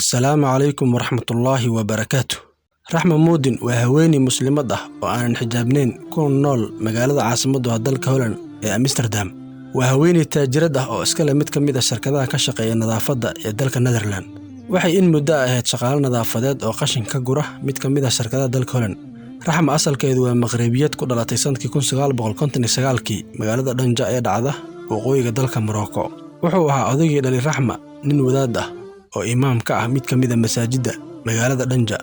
Assalaamu calaykum waraxmatullaahi wabarakaatu. Raxma Muudin waa haweeney Muslimad ah oo aanan xijaabnayn, kuna nool magaalada caasimaddu ah dalka Holland ee Amsterdam. Waa haweeney taajirad ah oo iska leh mid ka mid ah shirkadaha ka shaqeeya nadaafadda ee dalka Netherland. Waxay in muddo ah ahayd shaqaale nadaafadeed oo qashin ka gura mid ka mid ah shirkadaha dalka Holland. Raxma asalkeedu waa Maqribiyad ku dhalatay sanadkii 1959kii magaalada Dhanja ee dhacda waqooyiga dalka Morocco. Wuxuu ahaa odaygii dhalay Raxma nin wadaad ah oo imaam ka ah mid ka mid ah masaajidda magaalada Dhanja.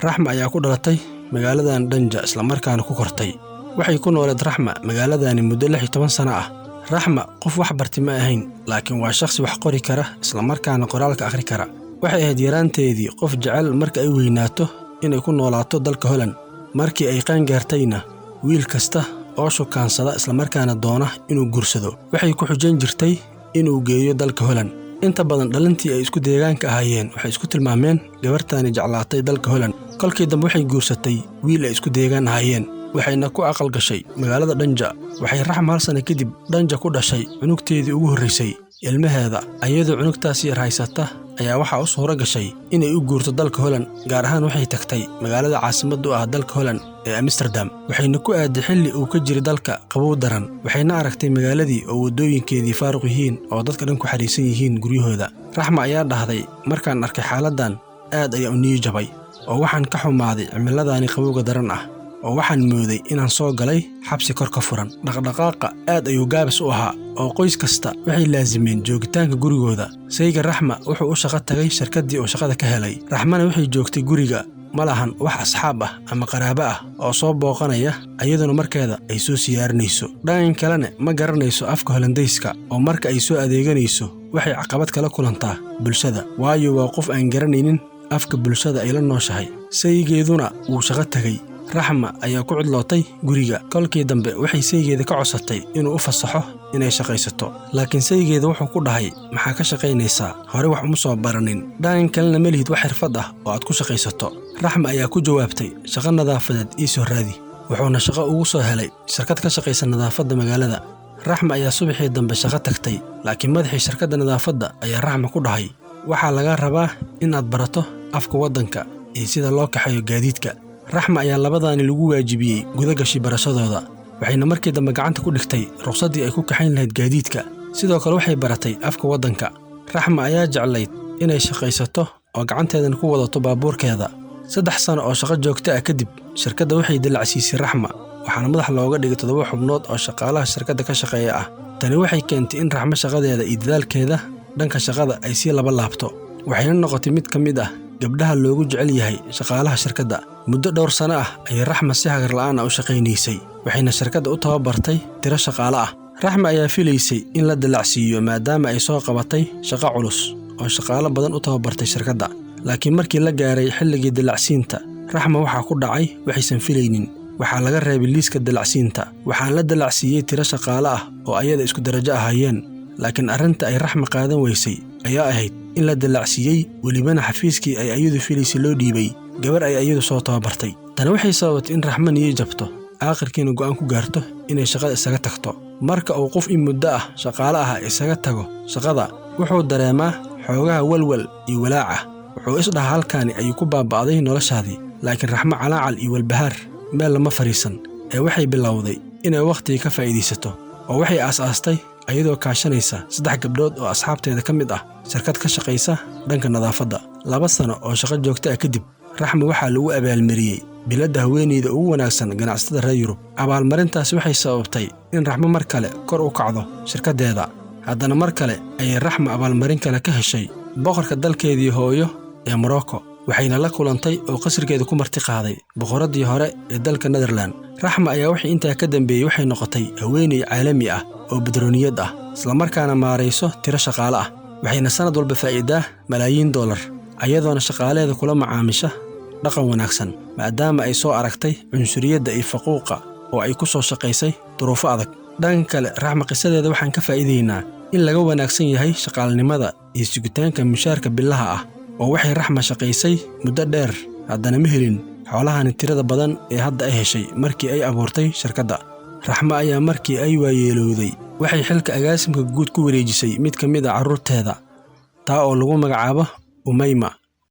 Raxma ayaa ku dhalatay magaaladan Dhanja islamarkaana ku kortay. Waxay ku nooleed Raxma magaaladani muddo 16 sano ah. Raxma qof wax bartay ma ahayn, laakiin waa shakhsi wax qori kara islamarkaana qoraalka akhri kara. Waxay ahayd yaraanteedii qof jecel marka ay weynaato inay ku noolaato dalka Holland. Markii ay qaangaartayna, wiil kasta oo shukaansada islamarkaana doona inuu guursado, waxay ku xujayn jirtay inuu geeyo dalka Holland. Inta badan dhalintii ay isku deegaanka ahaayeen waxay isku tilmaameen gabartaani jeclaatay dalka Holland. Kolkii dambe waxay guursatay wiil ay isku deegaan ahaayeen, waxayna ku aqal gashay magaalada Dhanja. Waxay Raxma hal sano kadib Dhanja ku dhashay cunugteedii ugu horraysay, ilmaheeda. Ayadoo cunugtaas yar haysata ayaa waxaa u suuro gashay inay u guurto dalka Holland, gaar ahaan waxay tagtay magaalada caasimadda u ah dalka Holland ee Amsterdam. Waxayna ku aaday xilli uu ka jiray dalka qabow daran, waxayna aragtay magaaladii oo waddooyinkeedii faaruq yihiin oo dadka dhan ku xariisan yihiin guryahooda. Raxma ayaa dhahday, markaan arkay xaaladdan aad ayaa u niyi jabay, oo waxaan ka xumaaday cimiladaani qabowga daran ah, oo waxaan mooday inaan soo galay xabsi kor ka furan. Dhaqdhaqaaqa aad ayuu gaabis u ahaa, oo qoys kasta waxay laasimeen joogitaanka gurigooda. Sayga Raxma wuxuu u shaqo tagay shirkaddii uu shaqada ka helay. Raxmana waxay joogtay guriga, ma lahan wax asxaab ah ama qaraabo ah oo soo booqanaya, iyaduna markeeda ay soo siyaarinayso. Dhankan kalena ma garanayso afka Holandayska, oo marka ay soo adeeganayso waxay caqabad kala kulantaa bulshada, waayo waa qof aan garanaynin afka bulshada ay la nooshahay. Saygeeduna wuu shaqo tegay. Raxma ayaa ku cidlootay guriga. Kolkii dambe waxay saygeeda ka codsatay inuu u fasaxo inay shaqaysato, laakiin saygeeda wuxuu ku dhahay, maxaa ka shaqaynaysaa? Hore wax uma soo baranin, dhankan kalena ma lihid wax xirfad ah oo aad ku shaqaysato. Raxma ayaa ku jawaabtay, shaqo nadaafadeed ii soo raadi. Wuxuuna shaqo ugu soo helay shirkad ka shaqaysa nadaafadda magaalada. Raxma ayaa subaxii dambe shaqo tagtay, laakiin madaxii shirkadda nadaafadda ayaa Raxma ku dhahay, waxaa laga rabaa inaad barato afka waddanka iyo sida loo kaxeeyo gaadiidka. Raxma ayaa labadaani lagu waajibiyey gudagashay barashadooda, waxayna markii dambe gacanta ku dhigtay ruqsaddii ay ku kaxayn lahayd gaadiidka. Sidoo kale waxay baratay afka waddanka. Raxma ayaa jeclayd inay shaqaysato oo gacanteedana ku wadato baabuurkeeda. 3 sano oo shaqo joogto ah kadib, shirkadda waxay dallacsiisay Raxma, waxaana madax looga dhigay 7 xubnood oo shaqaalaha shirkadda ka shaqeeya ah. Tani waxay keentay in Raxma shaqadeeda iyo dadaalkeeda dhanka shaqada ay sii laba laabto, waxayna noqotay mid ka mid ah gabdhaha loogu jecel yahay shaqaalaha shirkadda. Muddo dhowr sano ah ayay Raxma si hagar la'aan ah u shaqaynaysay, waxayna shirkadda u tababartay tiro shaqaale ah. Raxma ayaa filaysay in la dallacsiiyo maadaama ay soo qabatay shaqo culus oo shaqaale badan u tababartay shirkadda. Laakiin markii la gaaray xilligii dallacsiinta, Raxma waxaa ku dhacay waxaysan filaynin. Waxaa laga reebay liiska dallacsiinta, waxaana la dallacsiiyey tiro shaqaale ah oo ayada isku darajo ahaayeen. Laakiin arrinta ay Raxma qaadan weysay ayaa ahayd in la dallacsiiyey, welibana xafiiskii ay ayadu filaysay loo dhiibay gabar ay ayadu soo tababartay. Tani waxay sababtay in Raxma niyo jabto, aakhirkiina go'aan ku gaarto inay shaqada isaga tagto. Marka uu qof in muddo ah shaqaale ah isaga tago shaqada, wuxuu dareemaa xoogaha walwal iyo walaac ah. Wuxuu isdhahaa halkaani ayuu ku baaba'day noloshaadii. Laakiin Raxmo calaacal iyo walbahaar meel lama fadhiisan, ee waxay bilowday inay wakhtiga ka faa'iidaysato, oo waxay aasaastay ayadoo kaashanaysa 3 gabdhood oo asxaabteeda ka mid ah shirkad ka shaqaysa dhanka nadaafadda. 2 sano oo shaqo joogto ah kadib, Raxma waxaa lagu abaalmariyey biladda haweeneyda ugu wanaagsan ganacsatada reer Yurub. Abaalmarintaasi waxay sababtay in Raxmo mar kale kor u kacdo shirkaddeeda. Haddana mar kale ayay Raxma abaalmarin kale ka heshay boqorka dalkeedii hooyo ee Morocco, waxayna la kulantay oo qasrigeeda ku marti qaaday boqoraddii hore ee dalka Netherland. Raxma ayaa wixii intaa ka dambeeyey waxay noqotay haweeney caalami ah oo badrooniyad ah, islamarkaana maarayso tiro shaqaale ah, waxayna sanad walba faa'iidaa malaayiin dollar, ayadoona shaqaalaheeda kula macaamisha dhaqan wanaagsan, maadaama ay soo aragtay cunsuriyadda iyo faquuqa oo ay ku soo shaqaysay duruufo adag. Dhanka kale, Raxma qisadeeda waxaan ka faa'iidaynaa in laga wanaagsan yahay shaqaalinimada iyo sugitaanka mushaarka billaha ah, oo waxay Raxma shaqaysay muddo dheer, haddana ma helin xoolahani tirada badan ee hadda ay heshay markii ay abuurtay shirkadda. Raxma ayaa markii ay waayeelowday waxay xilka agaasimka guud ku wareejisay mid ka mid ah carruurteeda, taa oo lagu magacaabo Umayma.